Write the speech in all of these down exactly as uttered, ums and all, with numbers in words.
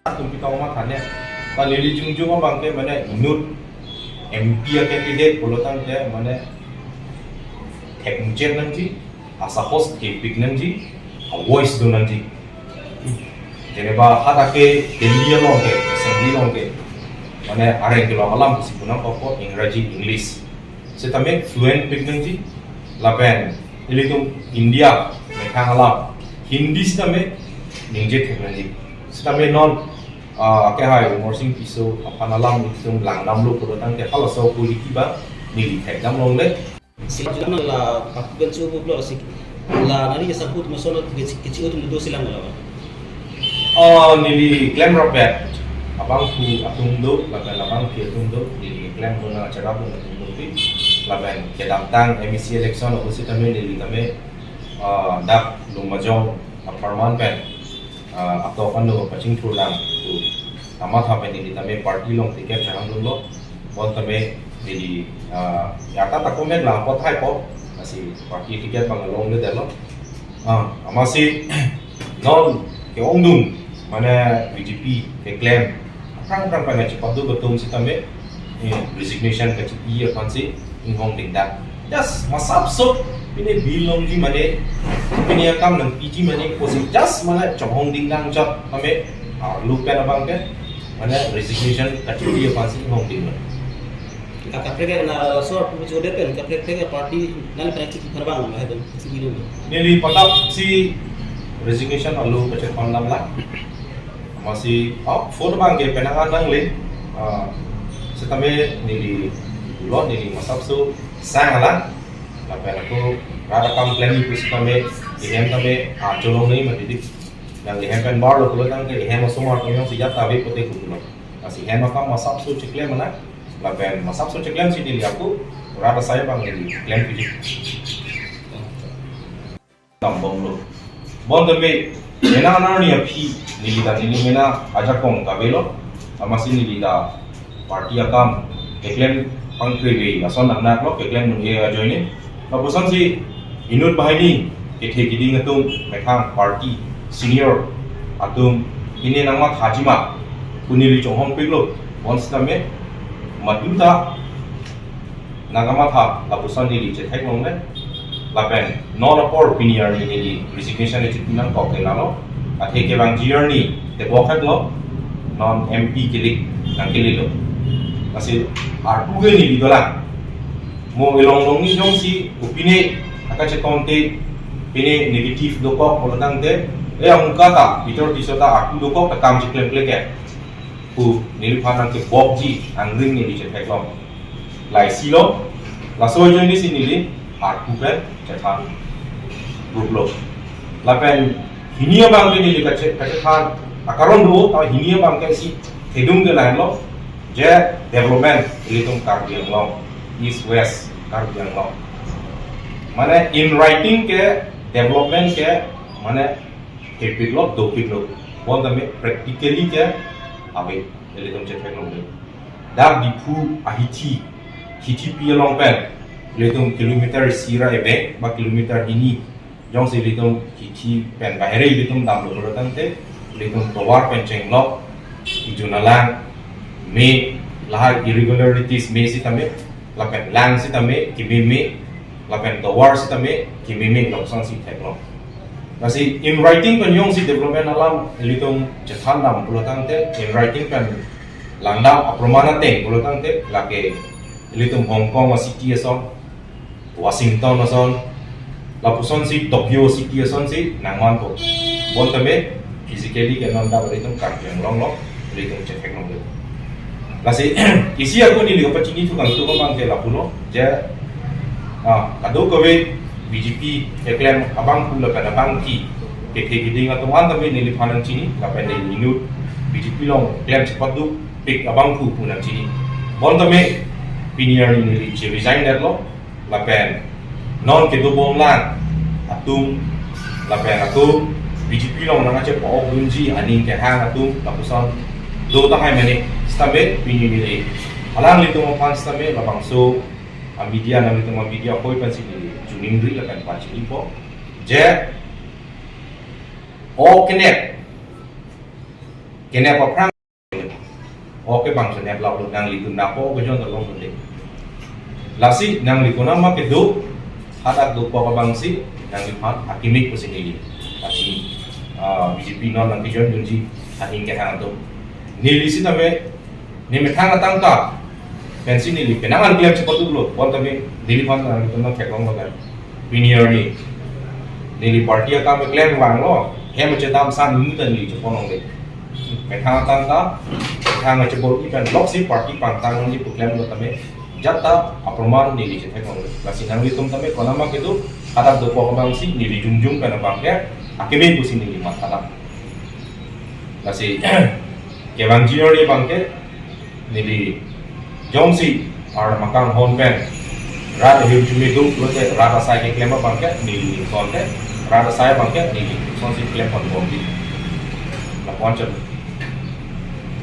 Atum pitong matha ne. Ta neli jongjong abang ke mane inut M P a-candidate pulo tangte mane thekmuchot nangji, asahos thepik nangji, a-voice do nangji. Jeneba hadak ke Delhi along ke, assembly along ke, mane areng kelong alam pusi pu nangkokpo, Ingraji, English. Sitame fluent pik nangji, lapen ilitum India methang alam Hindi sitame ningje thek nangji. Sitame non, ah, ke hai Amarsing Tisso aphan alam itum langdamlo pulo tangte halaso quality abang neli thekdam longle. Sila juga na la pakuben su bublo si la nari ke sabut masono keci keci utum do silang la. Oh, neli klem rapet abangphu atum do, lapen abangpi atum do, neli klem do na cherap do na atum do pi, lapen kedamtang M A C election apusi tame neli tame, ah, dak Lumbajong aparman pen, ah, atok anu pachingthur lang tu. Amatha pen neli tame party along ticket chahang dunlo. Bon tame neli, ah, ya ta ta comment lang apot hai po. Lasi party ticket abang longledetlo. Ah, amatsi non ke-ongdung mane B J P keklem aphrang aphrang pen chepadu betum sitame, eh, resignation kachipi aphansi inghong dingdang. Just masapso pine bill longji mane, pine akam nangpiji mane pusi just mane chonghong dingdang jot tame arlo pen abang ke mane resignation kachipi aphansi inghong dingdang. Ka kaprek na sor pu jode pen kaprek kaprek party nang pen chik pen abang ma hedon chik dun. Neli patap si resignation alo kachepon lam la. Amatsi, oh, phone abang ke penang anang le. Ah, sitame neli lo neli masapso sang alang. Lapen ako rat akam klem pu sitame, ehem tame, ah, cholong ni mati dik. Nang ehem pen barlo pulo tangte ehem asomar konyong si jat ta ave pote kulo. Lasi ehem akam masapso cheklem alang. Lapen masapso cheklem si neli ako rat asai abang neli klem piji. Dambomlo. Bon tame, mena anarni aphi, neli ta neli mena ajakong ta avelo, amatsi neli ta party akam keklem pangkreve ason nangnaklo, keklem mun-e ajoine. Lapusonsi inut banghini kethe kiding atum methang party senior atum pine nangmathaji ma pu neli chonghong piklo, bon sitame madu ta nangkamatha lapuson neli chetheklongle. Lapen non apor pini arni neli resignation neli chipi nangkok ke lalo. Athe kevangji arni tebok heklo, non M P kili nangkililo. Lasi arpu ke neli dolang. Mo elong longni jongsi upine akachetonte pine negative dokok pulo tangte, eh, angka ta Peter Tisso ta arpu dokok ta kam chiklemkle ke pu neliphan nangkebokji angring neli chetheklong. Laisilo, laso ajoine si neli arpu pen chethan ruplo. Lapen hini abang ke neli kache-, kachethan akaron do, ta hini abang ke si thedung ke lahenlo, je development ilitum Karbi Anglong, East West Karbi Anglong. Mane in writing ke development ke mane thepiklo, dopiklo. Bon tame practically ke ave, ilitum chetheklongle. Dak Diphu ahithi, hithi pi along pen ilitum kilometer isi ra ebeng, ba kilometer hini. Jongsi ilitum hithi pen bahere ilitum damlo pulo tangte, ilitum tovar pen chenglok, ijun alang, me, lahai irregularities me sitame, lapen lang sitame, kimeme, lapen tovar sitame, kimeme, lapuson si theklong. Lasi in writing pen jongsi development alam ilitum chethan dam pulo tangte, in writing pen langdam aproman ateng pulo tangte, lake ilitum Hong Kong a-city ason, Washington ason, lapusonsi Tokyo city asonsi nangmanpo. Bon tame physically ke non dak ilitum Karbi Anglong along ilitum chetheklongle. Lasi isi ako neli kapachini thu kangtung abang ke lapulo, je, ah, kadokave B J P keklem abangphu lapen abangpi kethe kiding atum an tame neliphan nangchini, lapen neli inut B J P along klem chepaduk pik abangphu pu nangchini. Bon tame pini arni neli che-resign detlo, lapen non kedobomlang atum, lapen atum B J P along nangkachepa-ok dunji aning kehang atum lapuson do tahai mane sitame pini neli alanglitum aphan sitame labangso a-media, nanglitum a-media hoi pensi neli choningri lapen pachinipo, je o kenek Kenep aphrang. Oke bang so nep lap lo, nanglitum napo ke jon tolong lo de. Lasi nangli konama kedo, hadak dopo abangsi nangliphan akimi pusi neli. Lasi, ah, B J P non nangkejoin dunji aning kehang atum. Neli sitame, ne methang atangka pensi neli penang an klem chepatu lo, bon tame neliphan nangtum nangtheklong lo kan. Pini arni neli party akam klem vanglo, hem chedam san mu ta neli chepon longle. Methang atangka, methang chebor-i pen loksi party pangtang nangji pu klem lo tame, jat ta aproman neli chetheklong longle. Lasi nanglitum tame konama kedo, hadak dopo abangsi neli jongjong pen abangke akimi pusi neli matha dam. Lasi kevangji arni abangke neli jongsi arnam akanghon pen rat ahirjume do pulote rat asai keklem abangke neli sonte, rat asai abangke neli sonsi klem ponbomji. Lapu-an chot.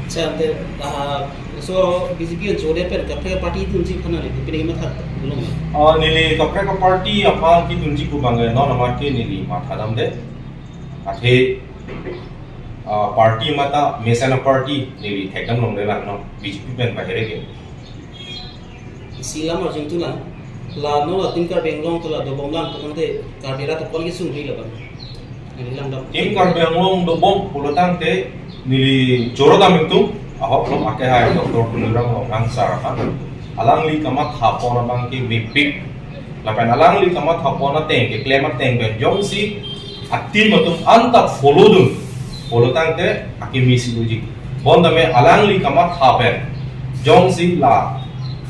Sir, ante, ah, so B J P an jode pen kaprek party dunji aphan neli pini matha dolo ma? Ah, neli kaprek party aphan kedunji pu abangke non amat ke neli matha damde. Athe, ah, party mate mesen a-party neli thekdam longlelang non, B J P pen bahere ke. Isi lam arjung tulang, la non la Team Karbi Anglong ta la dobomlang pulotangte Karbi rat aphan kesung ri labang. Neli langdam. Team Karbi Anglong dobom pulotangte neli choro dam ingtung, ahok lo ake hai Doctor Tuliram Ronghang sir aphan. Alangli kamathapon abangke mepik. Lapen alangli kamathapon ateng, keklem ateng pen jongsi a-team atum anta follow dun pulotangte akimi si doji. Bon tame alangli kamatha pen jongsi la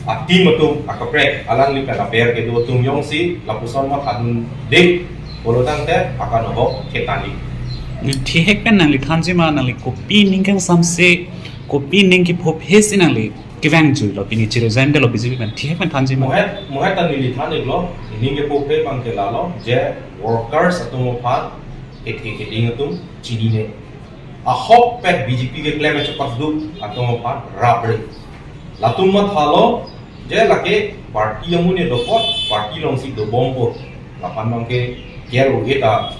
a-team atum akaprek, alangli pen aber kedo atum jongsi lapuson matha dunde pulotangte akan ahok ketani. Thihek pen nangli thanji ma, nangli kopi ning kangsamse, kopi ning kephophe si nangli kevang jui lo, pini chiro jan de lo B J P pen, thihek pen thanji ma? Mohet, mohet ta neli than-iklo, ning kephophe abangke lalo, je workers atum aphan, kethe keding atum chinine. Ahokpet B J P keklem chepaduk atum aphan rapre. Latum mathalo, je lake party amonit dopot, party alongsi dobompo. Lapen abangke care-o-e ta,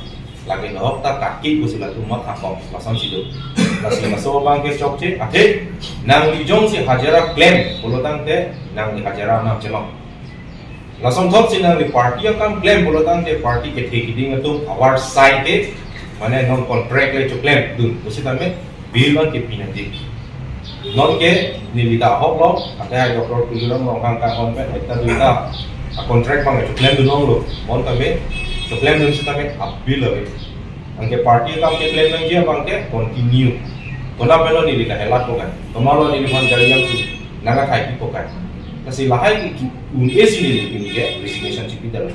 lake nahok ta kaki pusi latum matha kok, lasonsi do. Lasi laso abangke chokche, athe nangli jongsi hajira klem pulotangte nangli hajira nangchelong. Lasonthotsi nangli party akam klem pulotangte party kethe keding atum awar sai ke, mane non contract le choklem dun pusitame bill abangke pinangji. Nonke neli ta ahok lo, athe hai Doctor Tuliram Ronghang kanghon pen, eta dui ta a-contract abang choklem dun longlo, bon tame choklem dun sitame a-bill ave. Anke party akam keklem nangji abangke continue. Kona pen lo neli kahelat po kan, komat lo neliphan gari yang tu nangkathai pi po kan. Lasi lahai ke un-e si neli pini ke resignation chipi dalo.